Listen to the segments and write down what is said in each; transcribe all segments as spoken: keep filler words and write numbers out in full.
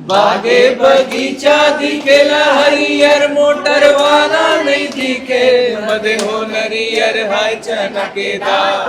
बागे बगीचा दिखेला हरियर, मोटर वाला नहीं दिखे। मदे हो नरियर हाय चनकेदार,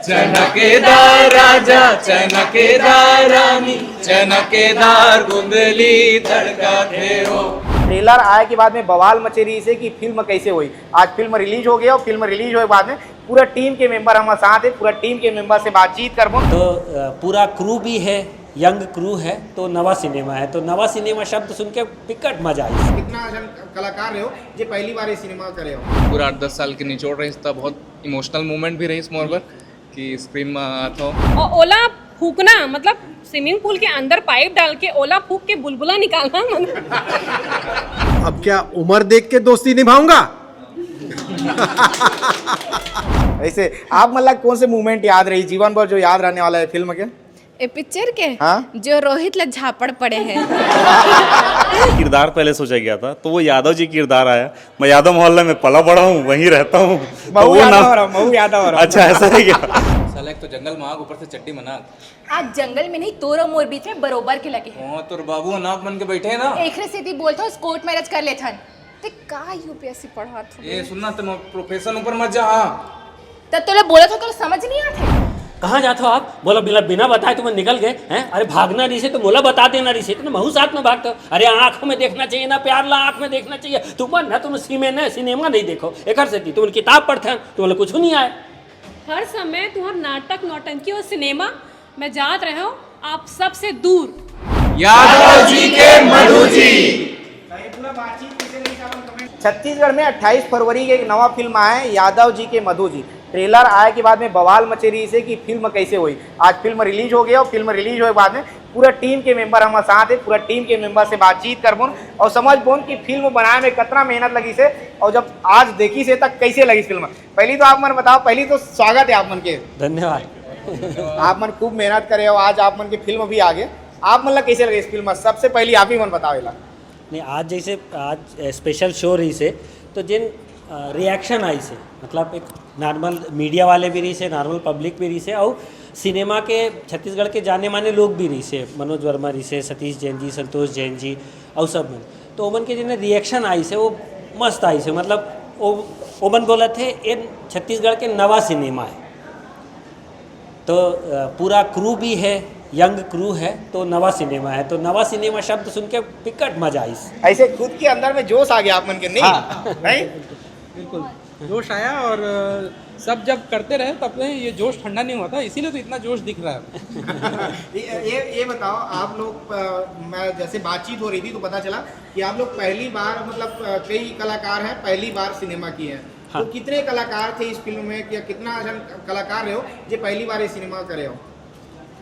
चनकेदार राजा, चनकेदार रानी, चनकेदार गुंदली तड़का थे हो। ट्रेलर आए के बाद में बवाल मचे रहिस हे कि फिल्म कैसे होई। आज फिल्म रिलीज हो गया और फिल्म रिलीज होए के बाद में पूरा टीम के मेंबर हमारे साथ है, पूरा टीम के मेंबर से बातचीत करबो। तो अ, पूरा क्रू भी है, यंग क्रू है, तो नवा सिनेमा है, तो नवा सिनेमा शब्द सुन के बिकट मजा आई। कितना जन कलाकार रहे हो जे पहली बार ये सिनेमा करे हो? पूरा आठ दस साल के निचोड़ रहिस, त बहुत इमोशनल मोमेंट भी रहिस मोर बर कि स्क्रीन में आत हो। और ओला फूकना, मतलब स्विमिंग पूल के अंदर पाइप डाल के ओला फूक के बुलबुला निकालना, मतलब अब क्या उम्र देख के दोस्ती निभाऊंगा? ऐसे आप मतलब कौन से मोमेंट याद रही जीवन भर जो याद रहने वाला है फिल्म के? ए पिक्चर के हाँ। जो रोहित ला झापड़ पड़े हैं। किरदार पहले सोचा गया था, तो वो यादव जी किरदार आया। मैं यादव मोहल्ला में पला बड़ा हूँ, वहीं रहता हूँ। तो महू वो यादव नाम हो रहा, महू यादव हो रहा। अच्छा, ऐसा है क्या? साला एक तो जंगल में आग, ऊपर से चड्डी में नाक। आज जंगल में नहीं, तोर अउ मोर बीच में बरोबर के लगे हे। हाँ, तोर बाबू अनाप मन के बैठे हैं ना। एकरे सेती बोलथो स्कोर्ट मैरिज कर लेथन। ते का यूपीएससी पढ़ात हो? ए सुनना, तुम प्रोफेशन ऊपर मत जा। हाँ, त तोला बोलत हो, तोला समझ नहीं आथे। कहाँ जात हो आप? बोला, बिना बिना बताए तुम निकल गए हैं? अरे, भागना रहिसे तो मोला बता देना रहिसे, इतना महू साथ में भागते हो। अरे, आँख में देखना चाहिए ना, प्यार ला आँख में देखना चाहिए। तुम ना, तुम सीमे ने सिनेमा नहीं देखो, एकर सेती तुम किताब पढ़ते हैं, तुम कुछ नहीं आए। हर समय तुम्हार नाटक, नौटंकी और सिनेमा। मैं जात रहे हो आप सबसे दूर। यादव जी के मधु जी। छत्तीसगढ़ में अट्ठाईस फरवरी के एक नवा फिल्म आए यादव जी के मधु जी। ट्रेलर आए के बाद में बवाल मचे रहिस हे कि फिल्म कैसे होई। आज फिल्म रिलीज हो गया और फिल्म रिलीज होए के बाद में पूरा टीम के मेंबर हमारे साथ है, पूरा टीम के मेंबर से बातचीत करबोन और समझबोन कि फिल्म बनाए में कितना मेहनत लगिस हे और जब आज देखिस हे तब कैसे लगिस फिल्म। पहली तो आप मन बताओ, पहली तो स्वागत है आप मन के। धन्यवाद। आप मन खूब मेहनत करे हो, आज आप मन के फिल्म भी आ गए। आप मन ला कैसे लगे इस फिल्म में? सबसे पहली आप ही मन बताओ एला। नहीं, आज जैसे आज स्पेशल शो रहिस हे, तो जिन रिएक्शन आइस हे, मतलब एक नॉर्मल मीडिया वाले भी रहिस हे, नॉर्मल पब्लिक भी रहिस हे, और सिनेमा के, छत्तीसगढ़ के जाने माने लोग भी रहिस हे, मनोज वर्मा रहिस हे, सतीश जैन जी, संतोष जैन जी, और सब मन। तो ओमन के जिन रिएक्शन आइस हे, वो मस्त आइस हे, मतलब वो ओमन बोलत हे, ये छत्तीसगढ़ के नवा सिनेमा है। तो अ, पूरा क्रू भी है, यंग क्रू है, तो नवा सिनेमा है, तो नवा सिनेमा शब्द सुन के बिकट मजा आइस। ऐसे खुद के अंदर में जोश आ गया आप मन के, नहीं? हाँ। नहीं? बिल्कुल, जोश आया और अ, सब जब करते रहे तब ये जोश ठंडा नहीं हुआ था, इसीलिए तो इतना जोश दिख रहा है। ये ये ये बताओ आप लोग, अ, मैं जैसे बातचीत हो रही थी तो पता चला कि आप लोग पहली बार, मतलब, अ, कई कलाकार हैं पहली बार सिनेमा किए हैं। हाँ। तो कितने कलाकार थे इस फिल्म में, या कितना जन कलाकार रहे हो जो पहली बार ये सिनेमा करे हो?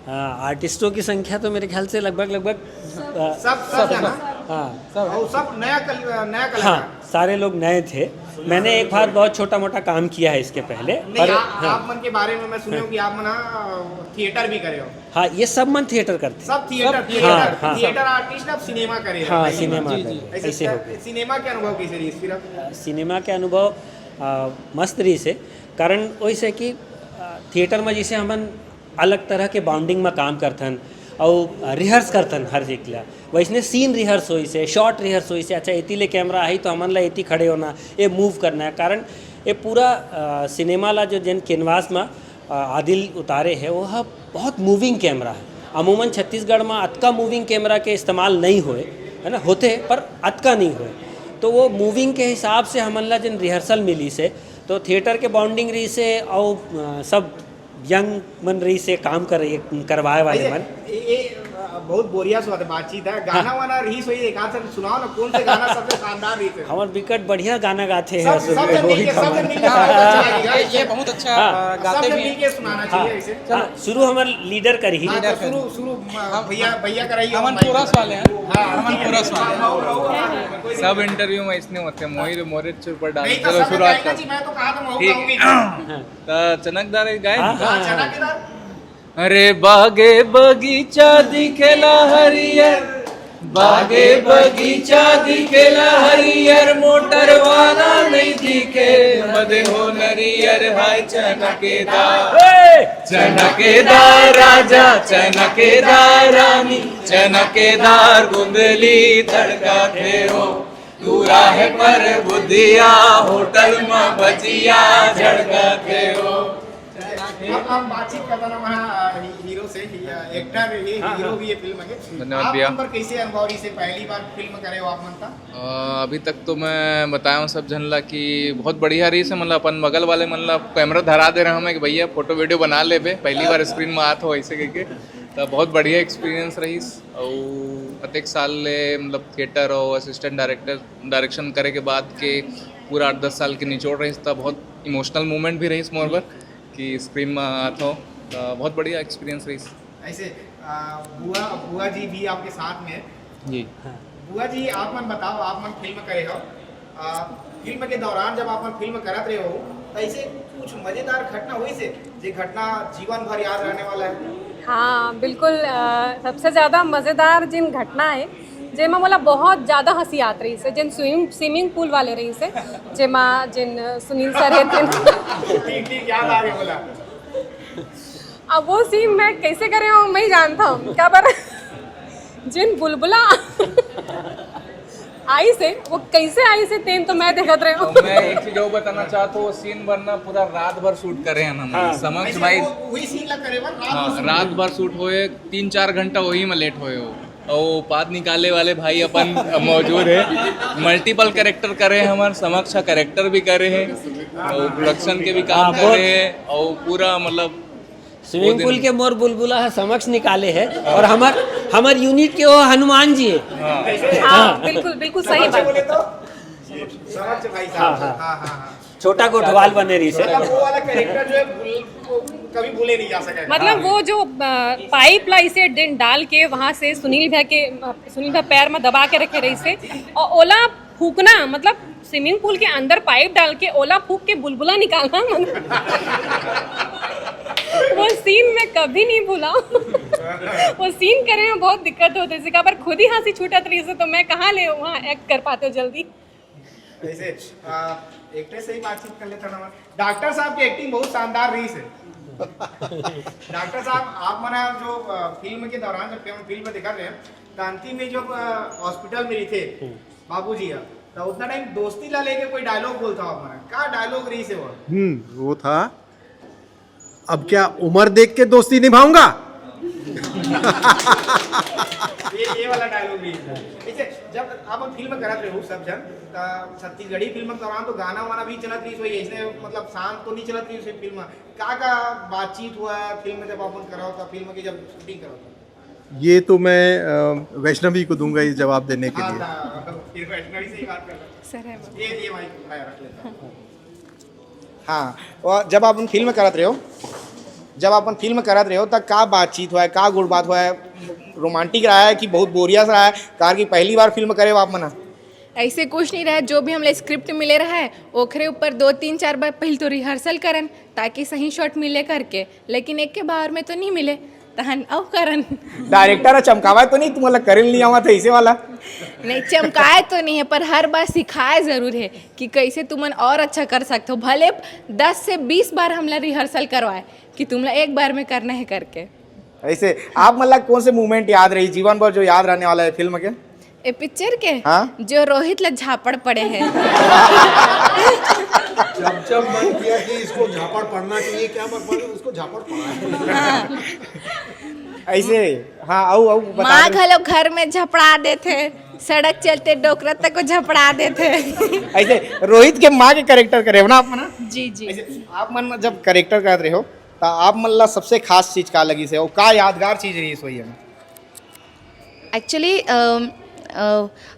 हाँ, आर्टिस्टों की संख्या तो मेरे ख्याल से लगभग लगभग अ, सब सब है ना? हाँ। और सब नया कल, नया कलाकार। हाँ, सारे लोग नए थे। मैंने एक बार बहुत छोटा मोटा काम किया है इसके पहले। नहीं, पर आ, हाँ, आप मन के बारे में मैं सुने हूँ कि आप मन, अ, थिएटर भी करे हो। हाँ, ये सब मन थिएटर करते हैं। सब थिएटर, सब थिएटर, हाँ, हाँ। थिएटर आर्टिस्ट अब सिनेमा करे हो। हाँ, ऐसे सिनेमा बात। करे। ऐसे ऐसे हो गए। सिनेमा के अनुभव कैसे रही फिर आप? सिनेमा के अनुभव अ, मस्त रहिस हे। कारण वैसे कि अ, थिएटर में जैसे हमन अलग तरह के बॉन्डिंग में काम करथन और रिहर्स करथन हर एक ला, वैसने सीन रिहर्स होइस हे, शॉट रिहर्स होइस हे। अच्छा, एती ले कैमरा आई तो हमन ला एती खड़े होना, ये मूव करना है। कारण ये पूरा अ, सिनेमा ला जो जेन कैनवास में अ, आदिल उतारे है, वो ह बहुत मूविंग कैमरा है। अमूमन छत्तीसगढ़ में अतका मूविंग कैमरा के इस्तेमाल नहीं होए, है ना, होते हैं, पर अतका नहीं होए। तो वो मूविंग के हिसाब से हमन ला जिन रिहर्सल मिलिस हे, तो थिएटर के बॉन्डिंग रहिस हे और अ, सब यंग मन रहिस हे, काम कर करवाए वाले मन। ये, ये, अ, बहुत बोरिया से बात है, बातचीत है। गाना वाना रहिस होई, एक आध से सुनाओ ना, कौन से गाना सबसे शानदार रहिस हे? हमर बिकट बढ़िया गाना गाथे हैं सब असुर सब में। जन मिलके, सब जन मिलके सुनाना चाहिए। ये, ये बहुत अच्छा हाँ। अ, गाते सब जन भी हैं। मिलके सुनाना हाँ, चाहिए ऐसे। हाँ, शुरू हमर लीडर करी। हाँ, तो शुरू शुरू म- भैया भैया कराइए अमन माइक। कोरस वाले हैं। हाँ, अमन कोरस वाले हैं। हाँ, हाँ, हाँ। सब इंटरव्यू में इसने होते हैं, मोहित मोहित सिर पर डाल। नहीं तो चलो सब शुरुआत गाएगा कर। जी, मैं तो कहा था महू ठीक। गाऊंगी। त चनकदार गाए। हाँ, हाँ, हाँ। चनकदार। अरे बागे बगीचा दिखेला हरियर, बागे बगीचा दिखेला हरियर, मोटर वाला नहीं दिखे। मदे हो नरियर हाय चनकेदार, चनकेदार राजा, चनकेदार रानी, चनकेदार गोंदली तड़का थे हो। तू राह पर बुधिया, होटल में भजिया झड़का थे हो। अब हम बातचीत करता ना वहाँ, अ, ही-, हीरो से, ही-, अ, एक्टर, ये हाँ, हीरो हाँ। भी ये फिल्म के। धन्यवाद आप भैया। पर कैसे अनुभव रही से, पहली बार फिल्म करे हो आप मन का? अ, अभी तक तो मैं बताया हूँ सब झन ला कि बहुत बढ़िया रही से, मतलब अपन बगल वाले मन ला कैमरा धरा दे रहा हूँ मैं कि भैया फोटो वीडियो बना लेबे, पहली बार स्क्रीन में आत हो ऐसे कह के। तो बहुत बढ़िया एक्सपीरियंस रही। और अतेक साल ले मतलब थिएटर और असिस्टेंट डायरेक्टर, डायरेक्शन करे के बाद के पूरा आठ दस साल के निचोड़ रही, तो बहुत इमोशनल मोमेंट भी रही मोर बर कि स्क्रीन में आत हो। तो बहुत बढ़िया एक्सपीरियंस रही। ऐसे, आ, बुआ, बुआ जी भी आपके साथ में है। जी। बुआ जी, आप मन बताओ, आप मन फिल्म करे हो, आ, फिल्म के दौरान जब आप मन फिल्म करत रहे हो, तो ऐसे कुछ मजेदार घटना हुई से, जे घटना जीवन भर याद रहने वाला है? हाँ, बिल्कुल। अ, सबसे ज़्यादा मज़ेदार जिन घटना है, जेमा मोला बहुत ज़्यादा हँसी आत रही से, जिन स्विमिंग, स्विमिंग पूल वाले रही से, जेमा जिन सुनील सर हे, तेन ठीक, ठीक, याद आ गया बोला। अब वो सीन मैं कैसे करे हूँ, मैं ही जानता हूँ। काबर जिन बुलबुला आई से, वो कैसे आई से, तेन तो मैं देखत रहे हूँ। तो मैं एक चीज और बताना चाहता हूँ, वो सीन बनना पूरा रात भर शूट करे हैं हम। हाँ। समक्ष ऐसे भाई, वो, वही सीन ला करे बर रात हाँ, भर शूट रात करे। भर शूट होए, तीन चार घंटा वही में लेट होए हो। और वो पाद निकाले वाले भाई अपन मौजूद है, मल्टीपल कैरेक्टर करे हैं, हमारे समक्ष कैरेक्टर भी करे हैं और प्रोडक्शन के भी काम हाँ, कर बहुत रहे हैं और पूरा मतलब स्विमिंग पूल के मोर बुलबुला ह समक्ष निकाले हे और हमर, हमर यूनिट के वो हनुमान जी हे। हाँ, बिल्कुल, बिल्कुल सही बात। बोले तो समक्ष भाई साहब। हाँ, हाँ। हाँ, हाँ, हाँ। छोटा गोठवाल बने रही से। मतलब वो वाला कैरेक्टर जो है भूल, वो कभी भूले नहीं जा सके। मतलब हाँ। वो जो, अ, पाइप ला इसे डि-, डाल के वहाँ से सुनील भैया के, अ, सुनील भैया पैर में दबा के रखे रही से और ओला फूकना, मतलब स्विमिंग पूल के अंदर पाइप डाल के ओला फूक के बुलबुला निकालना, मतलब वो सीन मैं कभी नहीं भूला। वो सीन करे में बहुत दिक्कत होते, काबर खुद ही हँसी छूटत रही से, तो मैं कहाँ ले वहाँ एक्ट कर पाते हो जल्दी। ऐसे, आ, एक्टर से ही बातचीत कर लेता ना। डॉक्टर साहब की एक्टिंग बहुत शानदार रही से। डॉक्टर साहब, आप मना जो, आ, फिल्म के दौरान जब हम फिल्म दिखा रहे हैं, तो अंतिम में जब, आ, हॉस्पिटल में रही थे बाबूजी, तो उतना टाइम दोस्ती ला लेके कोई डायलॉग बोलता हो आप मना, क्या डायलॉग रही से वो? हम्म, वो था, "अब क्या उम्र देख के दोस्ती निभाऊंगा?" ये, ये वाला डायलॉग भी है। ऐसे जब आप फिल्म करत रहे हो सब जन, त छत्तीसगढ़ी फिल्म के दौरान तो गाना वाना भी चलत रही, सोई ऐसे मतलब शांत तो नहीं चलत रही फिल्म। का का बातचीत हुआ है फिल्म जब आप करा होता, फिल्म की जब शूटिंग करा होता? ये तो मैं, अ, वैष्णवी को दूंगा ये जवाब देने के हाँ, लिए। हाँ, फिर वैष्णवी से ही बात कर लो। सर है वो। ये, ये माइक मैं रख लेता हूँ। हाँ, और जब आप फिल्म करत रहे हो, जब आप फिल्म करत रहे हो, तब का बातचीत हुआ है, का गुड़ बात हुआ है, रोमांटिक रहा है कि बहुत बोरियस रहा है? कार की पहली बार फिल्म करे हो आप मना? ऐसे कुछ नहीं रहा, जो भी हमला स्क्रिप्ट मिले रहा है, ओखरे ऊपर दो तीन चार बार पहले तो रिहर्सल करन, ताकि सही शॉट मिले करके, लेकिन एक के बार में तो नहीं मिले, तहन अउ करन। डायरेक्टर ह चमकावा तो नहीं, तुम्हारा करन नहीं आवा था इसे वाला? नहीं, चमकाए तो नहीं है, पर हर बार सिखाए जरूर है कि कैसे तुमन और अच्छा कर सकते हो। भले दस से बीस बार हमला रिहर्सल करवाए कि तुमला एक बार में करना है करके। ऐसे आप मतलब कौन से मोमेंट याद रही जीवन भर, जो याद रहने वाला है फिल्म के? ए पिक्चर के? हाँ। जो रोहित ला झापड़ पड़े है। जब जब मन किया कि इसको झापड़ पड़ना चाहिए, क्या पर पड़े, उसको झापड़ पड़ा है। हाँ। ऐसे, हाँ, आऊ, आऊ, बता माँ दे। घलो घर में झपड़ा देथे, सड़क चलते डोकरा तक को झपड़ा देथे। ऐसे रोहित के माँ के कैरेक्टर करे हो ना आप मन? जी, जी। ऐसे आप मन जब कैरेक्टर करत रहे हो, तो आप मन ला सबसे खास चीज का लगी से, और का यादगार चीज रही सोई है? एक्चुअली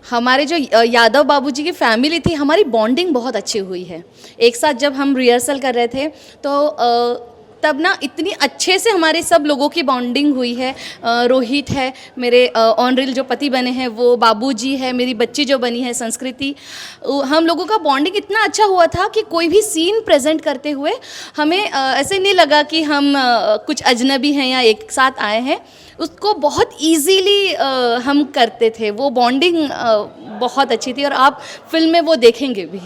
हमारे जो, अ, यादव बाबूजी की फैमिली थी, हमारी बॉन्डिंग बहुत अच्छी हुई है। एक साथ जब हम रिहर्सल कर रहे थे, तो, अ, तब ना इतनी अच्छे से हमारे सब लोगों की बॉन्डिंग हुई है। अ, रोहित है, मेरे ऑनरेल जो पति बने हैं वो, बाबूजी है, मेरी बच्ची जो बनी है संस्कृति, उ- हम लोगों का बॉन्डिंग इतना अच्छा हुआ था कि कोई भी सीन प्रेजेंट करते हुए हमें अ, ऐसे नहीं लगा कि हम अ, कुछ अजनबी हैं या एक साथ आए हैं। उसको बहुत इजीली हम करते थे, वो बॉन्डिंग बहुत अच्छी थी और आप फिल्म में वो देखेंगे भी।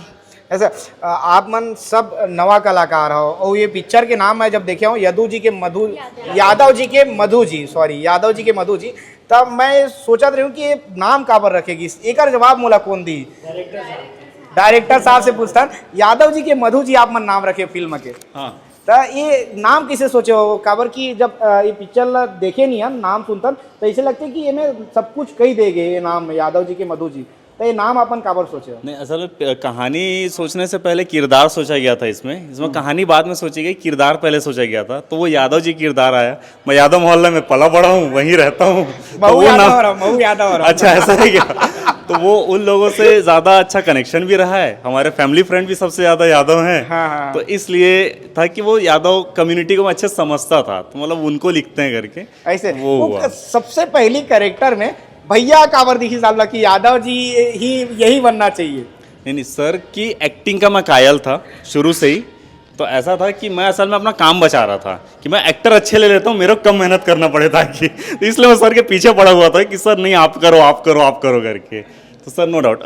ऐसा, अ, आप मन सब नवा कलाकार हो और ये पिक्चर के नाम मैं जब देखे हूँ, यदु जी के मधु, यादव जी के मधु जी, सॉरी, यादव जी के मधु जी, तब मैं सोचत रही हूँ कि ये नाम काबर रखेगी, एकर जवाब मोला कौन दी? डायरेक्टर साहब से पूछतन। यादव जी के मधु जी आप मन नाम रखे फिल्म के। हाँ। त ये नाम कैसे सोचे हो? काबर कि जब अ, ये पिक्चर ला देखे नहीं है, नाम सुनतन, तो ऐसे लगते कि ये में सब कुछ कही देगे, ये नाम यादव जी के मधु जी। तो ये नाम अपन काबर सोचे हो? नहीं, असल में प- कहानी सोचने से पहले किरदार सोचा गया था। इसमें इसमें कहानी बाद में सोची गई, किरदार पहले सोचा गया था। तो वो यादव जी किरदार आया। मैं यादव मोहल्ले में पला बड़ा हूँ, वहीं रहता हूँ। तो महू वो यादव नाम- हो रहा, महू यादव हो रहा। अच्छा, ऐसा है क्या? तो वो उन लोगों से ज़्यादा अच्छा कनेक्शन भी रहा है, हमारे फैमिली फ्रेंड भी सबसे ज़्यादा यादव हैं। हाँ, हाँ। तो इसलिए था कि वो यादव कम्युनिटी को मैं अच्छे से समझता था, तो मतलब उनको लिखते हैं करके। ऐसे वो वो हुआ। सबसे पहली कैरेक्टर में भैया काबर दिखी साहब ला कि यादव जी ही यही बनना चाहिए। नहीं नहीं, सर की एक्टिंग का मैं कायल था शुरू से ही। तो ऐसा था कि मैं असल में अपना काम बचा रहा था कि मैं एक्टर अच्छे ले लेता हूँ, मेरे को कम मेहनत करना पड़े ताकि। तो इसलिए मैं सर के पीछे पड़ा हुआ था कि सर नहीं, आप करो, आप करो, आप करो करके। तो sir, no doubt,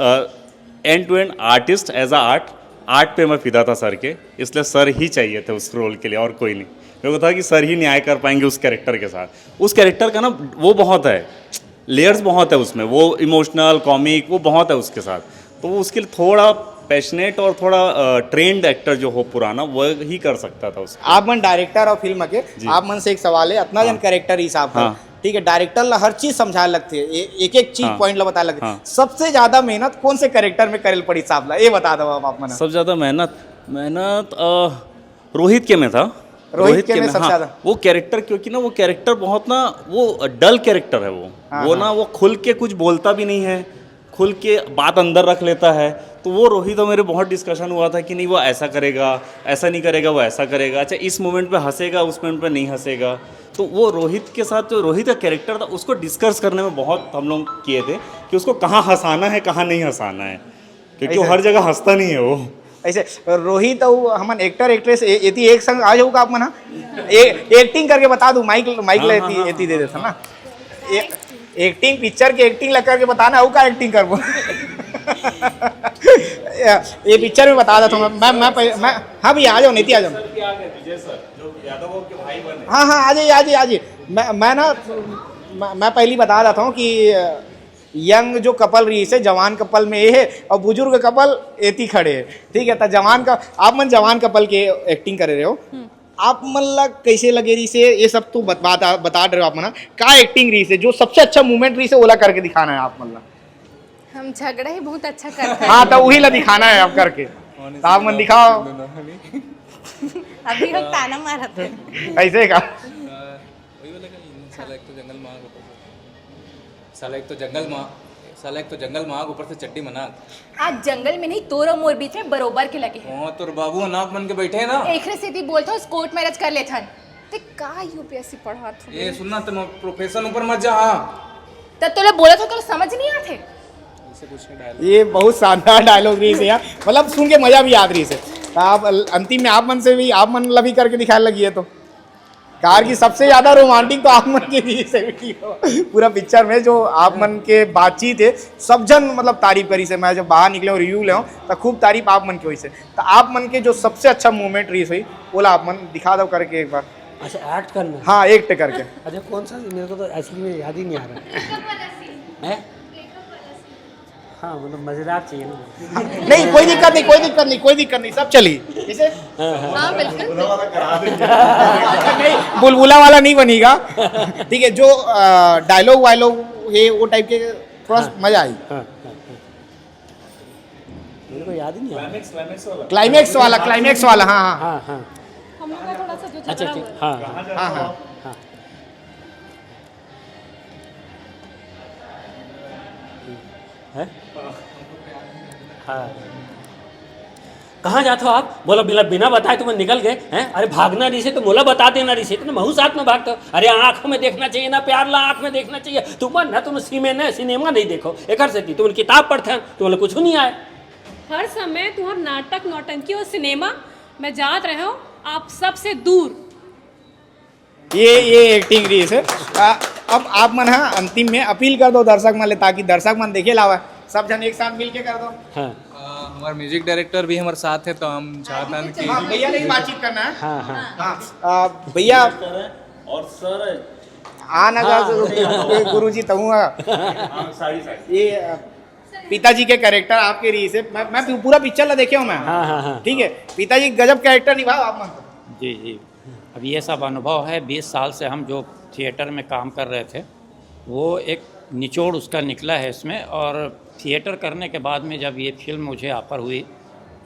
end to end artist, as a art, art पे मैं फिदा था सर के। इसलिए सर ही चाहिए थे उस रोल के लिए, और कोई नहीं। मेरे को था कि सर ही न्याय कर पाएंगे उस कैरेक्टर के साथ। उस कैरेक्टर का ना, वो बहुत है, लेयर्स बहुत है उसमें, वो इमोशनल, कॉमिक, वो बहुत है उसके साथ। तो वो उसके लिए थोड़ा पैशनेट और थोड़ा ट्रेंड एक्टर जो हो पुराना, वो ही कर सकता था उसको। आप मन डायरेक्टर और फिल्म के, जी। आप मन से एक सवाल है, इतना जन कैरेक्टर हिसाब से, हाँ। ठीक है, डायरेक्टर ला हर चीज समझा लगथे, ए- एक एक चीज हाँ। पॉइंट ला बता लगथे। हाँ। सबसे ज्यादा मेहनत कौन से कैरेक्टर में करे ल पड़ी साहब ला, ये बता दो आप, आप मन। सबसे ज़्यादा मेहनत, मेहनत अ, रोहित के में था। रोहित के में सबसे हाँ, ज़्यादा। वो कैरेक्टर, क्योंकि ना वो कैरेक्टर बहुत ना, वो डल कैरेक्टर है वो। हाँ, वो हाँ। ना, वो खुल के कुछ बोलता भी नहीं है, खुल के बात अंदर रख लेता है। तो वो रोहित और मेरे बहुत डिस्कशन हुआ था कि नहीं, वो ऐसा करेगा, ऐसा नहीं करेगा, वो ऐसा करेगा, अच्छा इस मोमेंट पे हंसेगा, उस मोमेंट पे नहीं हंसेगा। तो वो रोहित के साथ, जो रोहित का कैरेक्टर था, उसको डिस्कस करने में बहुत हम लोग किए थे कि उसको कहाँ हंसाना है, कहाँ नहीं हंसाना है, क्योंकि वो ऐसा। हर जगह हंसता नहीं है वो। ऐसे रोहित और हमन एक्टर एक्ट्रेस ए- एती एक संग आ जाऊ का आप मन, हाँ? ए- एक्टिंग करके बता दू, माइक माइक हाँ, ले हाँ, एती, हाँ, एती दे देता ना। ए- एक्टिंग, पिक्चर के एक्टिंग लग करके बताना, वो का एक्टिंग करबो। ये पिक्चर में बता देता हूँ मैं, मैं, मैं, पहले- मैं, हाँ भैया, आ जाओ, नीति आ जाओ। हाँ, हाँ, आ जाइए, आ जाइए, आ जाइए। मैं, मैं ना, मैं, मैं पहली बता देता हूँ कि यंग जो कपल रही से, जवान कपल में ये है और बुजुर्ग कपल एती खड़े है, ठीक है। तो जवान का, आप मन जवान कपल के एक्टिंग करे रहे हो, आप मन ला कैसे लगे रही से, ये सब तो बत, बता, बता रहे हो आप मन, का एक्टिंग रही से, जो सबसे अच्छा मोमेंट रही से, ओला करके दिखाना है आप मन ला। हम झगड़ा ही बहुत अच्छा करते हैं। हाँ, तो वही ला दिखाना है आप करके, तो आप मन दिखाओ। अभी हम ताना मारत है। कैसे का? वही वाला का, साला एक तो जंगल में आग, ऊपर से साला एक तो जंगल में, साला एक तो जंगल में आग, ऊपर से चड्डी में नाग। आज जंगल में नहीं, तोर और मोर बीच में बरोबर के लगे हैं। वहाँ तोर बाबू अनाप मन के बैठे हैं ना। एकरे सेती बोलत हूँ कोर्ट मैरिज कर लेथन। ते का यूपीएससी पढ़ात हो? ये सुनना, तुम प्रोफेशन ऊपर मत जा। हाँ, त तोला बोलत हूँ, तोला समझ नहीं आते? ऐसे कुछ नहीं डायल। ये बहुत शानदार डायलॉग रही से यार, मतलब सुन के मजा भी याद रही से। तो आप अंतिम में आप मन से भी, आप मन ला भी करके दिखाने लगी है तो कार की सबसे ज्यादा रोमांटिक तो आप मन के रही से भी हो। पूरा पिक्चर में जो आप मन के बातचीत है, सब जन मतलब तारीफ करी से। मैं जब बाहर निकले और रिव्यू ले तो खूब तारीफ आप मन की हुई से। तो आप मन के जो सबसे अच्छा मोमेंट रही सही, ओला आप मन दिखा दो करके एक बार। अच्छा, एक्ट करना है। हाँ, एक्ट करके। अच्छा, कौन सा? मेरे को तो एक्चुअली में याद ही नहीं आ रहा है। हैं? हाँ, मतलब मज़ेदार चाहिए ना। नहीं, कोई दिक्कत नहीं, कोई दिक्कत नहीं, कोई दिक्कत नहीं, सब चली। जैसे हाँ, बिल्कुल। नहीं, बुलबुला वाला नहीं बनेगा। ठीक है, जो डायलॉग वायलॉग है, वो टाइप के थोड़ा सा मजा आई। हाँ, हाँ, हाँ। मेरे को याद ही नहीं आ रहा। क्लाइमैक्स वाला, क्लाइमैक्स वाला, हाँ, हाँ। हाँ, हाँ। हम लोग का थोड़ा सा जो अच्छा, झगड़ा अच्छा, हुआ। हाँ, हाँ, हाँ, हाँ। हाँ। है? हाँ। कहाँ जात हो आप? मोला बिना, बिना बताए तुमन निकल गए हैं? अरे भागना रहिसे तो मोला बता देना रहिसे, इतना महू साथ में भागत हो। अरे आँख में देखना चाहिए ना, प्यार ला आँख में देखना चाहिए। तुमन ना, तुम सीमे ना, सिनेमा नहीं देखो, एकर सेती तुमन किताब पढ़थन, तुमन कुछ नहीं आए। हर समय तुम्हार नाटक, नौटंकी और सिनेमा। मैं जात रहे हूँ आप सबसे दूर। ये ये एक्टिंग रही है सर। आ, अब आप मन हा अंतिम में अपील कर दो दर्शक मन ले, ताकि दर्शक मन देखे लावा, सब जन एक साथ मिल के कर दो। हाँ। हमारे म्यूजिक डायरेक्टर भी हमारे साथ है, तो हम चाहता हन कि हाँ, भैया ले ही बातचीत करना है। हाँ हाँ। हाँ, आ, भैया और सर आना हाँ। गुरु जी तहूँ। साड़ी साड़ी ये आ, पिताजी के कैरेक्टर आपके रही से, मैं, मैं पूरा पिक्चर ला देखे हूँ मैं। हाँ हाँ हाँ। ठीक है, पिताजी गजब कैरेक्टर निभाओ आप मन। जी जी। अब ये सब अनुभव है, बीस साल से हम जो थिएटर में काम कर रहे थे, वो एक निचोड़ उसका निकला है इसमें। और थिएटर करने के बाद में जब ये फिल्म मुझे ऑफर हुई,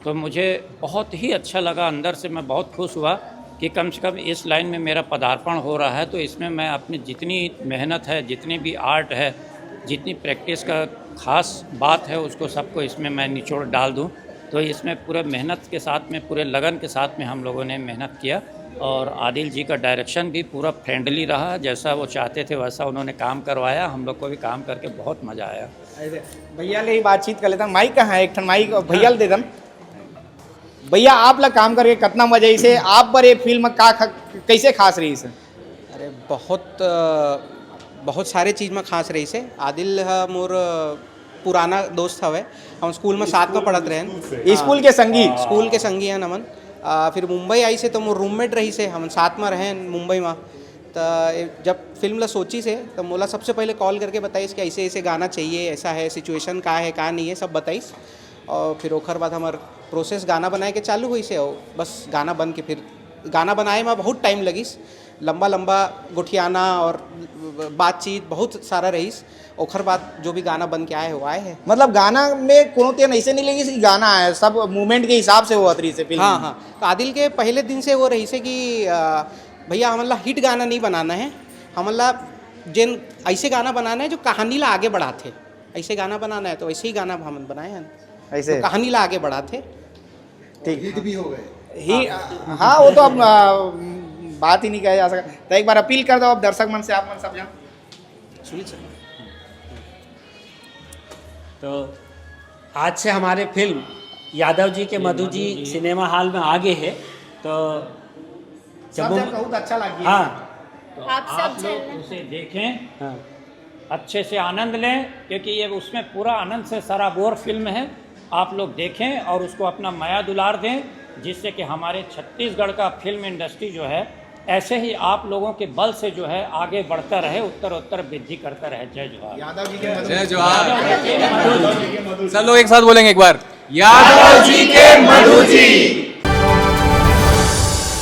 तो मुझे बहुत ही अच्छा लगा, अंदर से मैं बहुत खुश हुआ कि कम से कम इस लाइन में मेरा पदार्पण हो रहा है। तो इसमें मैं अपनी जितनी मेहनत है, जितनी भी आर्ट है, जितनी प्रैक्टिस का खास बात है, उसको सबको इसमें मैं निचोड़ डाल दूँ। तो इसमें पूरे मेहनत के साथ में, पूरे लगन के साथ में हम लोगों ने मेहनत किया। और आदिल जी का डायरेक्शन भी पूरा फ्रेंडली रहा, जैसा वो चाहते थे वैसा उन्होंने काम करवाया। हम लोग को भी काम करके बहुत मज़ा आया। ऐसे भैया ले ही बातचीत कर लेता हूँ। माइक कहाँ है? एक ठन माइक भैया ले दे दम। भैया आप ला काम करके कितना मजा आई से? आप बर ये फिल्म का ख, कैसे खास रही से? अरे बहुत अ, बहुत सारे चीज में खास रही से। आदिल ह मोर अ, पुराना दोस्त हवे। हम स्कूल में साथ में पढ़त रहेन। स्कूल के संगी। स्कूल के संगी हैं नमन। आ, फिर मुंबई आई से तो मोर रूममेट रही से, हम साथ में रहे मुंबई में। तो जब फिल्म ला सोची से तो मोला सबसे पहले कॉल करके बताइस कि ऐसे ऐसे गाना चाहिए, ऐसा है सिचुएशन, का है का नहीं है, सब बताइस। और फिर ओखर बाद हमार प्रोसेस गाना बनाए के चालू हुई से। और बस गाना बन के फिर गाना बनाए में बहुत टाइम लगिस, लंबा लंबा गोठियाना और बातचीत बहुत सारा रहीस। ओखर बाद जो भी गाना बन के आए हो आए है। मतलब गाना में कोनो तेन ऐसे नहीं लगी कि गाना आए, सब मूवमेंट के हिसाब से होत रही से फिल्म। हाँ हाँ। तो आदिल के पहले दिन से वो रही से कि अ, भैया हमन ला हिट गाना नहीं बनाना है, हमन ला जेन ऐसे गाना बनाना है जो कहानी ला आगे बढ़ाथे। ऐसे गाना बनाना है तो ऐसे ही गाना हम बनाए हैं। ऐसे तो कहानी ला आगे बढ़ाथे। ठीक। हिट भी हो गए ही। हाँ, वो तो अब आ, बात ही नहीं किया जा सकता। तो एक बार अपील कर दो अब दर्शक मन से, आप मन सब जन। सुनील सर। तो आज से हमारे फिल्म यादव जी के मधु जी सिनेमा हॉल में आ गए हैं। तो सब जन बहुत अच्छा लगी। हाँ। आप सब आप लोग चलना। उसे देखें, हाँ। अच्छे से आनंद लें, क्योंकि ये उसमें पूरा आनंद से सराबोर फिल्म है। आप लोग देखें और उसको अपना मया दुलार दें, जिससे कि हमारे छत्तीसगढ़ का फिल्म इंडस्ट्री जो है, ऐसे ही आप लोगों के बल से जो है, आगे बढ़ता रहे, उत्तर उत्तर वृद्धि करता रहे। जय जोहार। यादव जी के जय जोहार। सब लोग एक साथ बोलेंगे एक बार, यादव जी के मधु जी।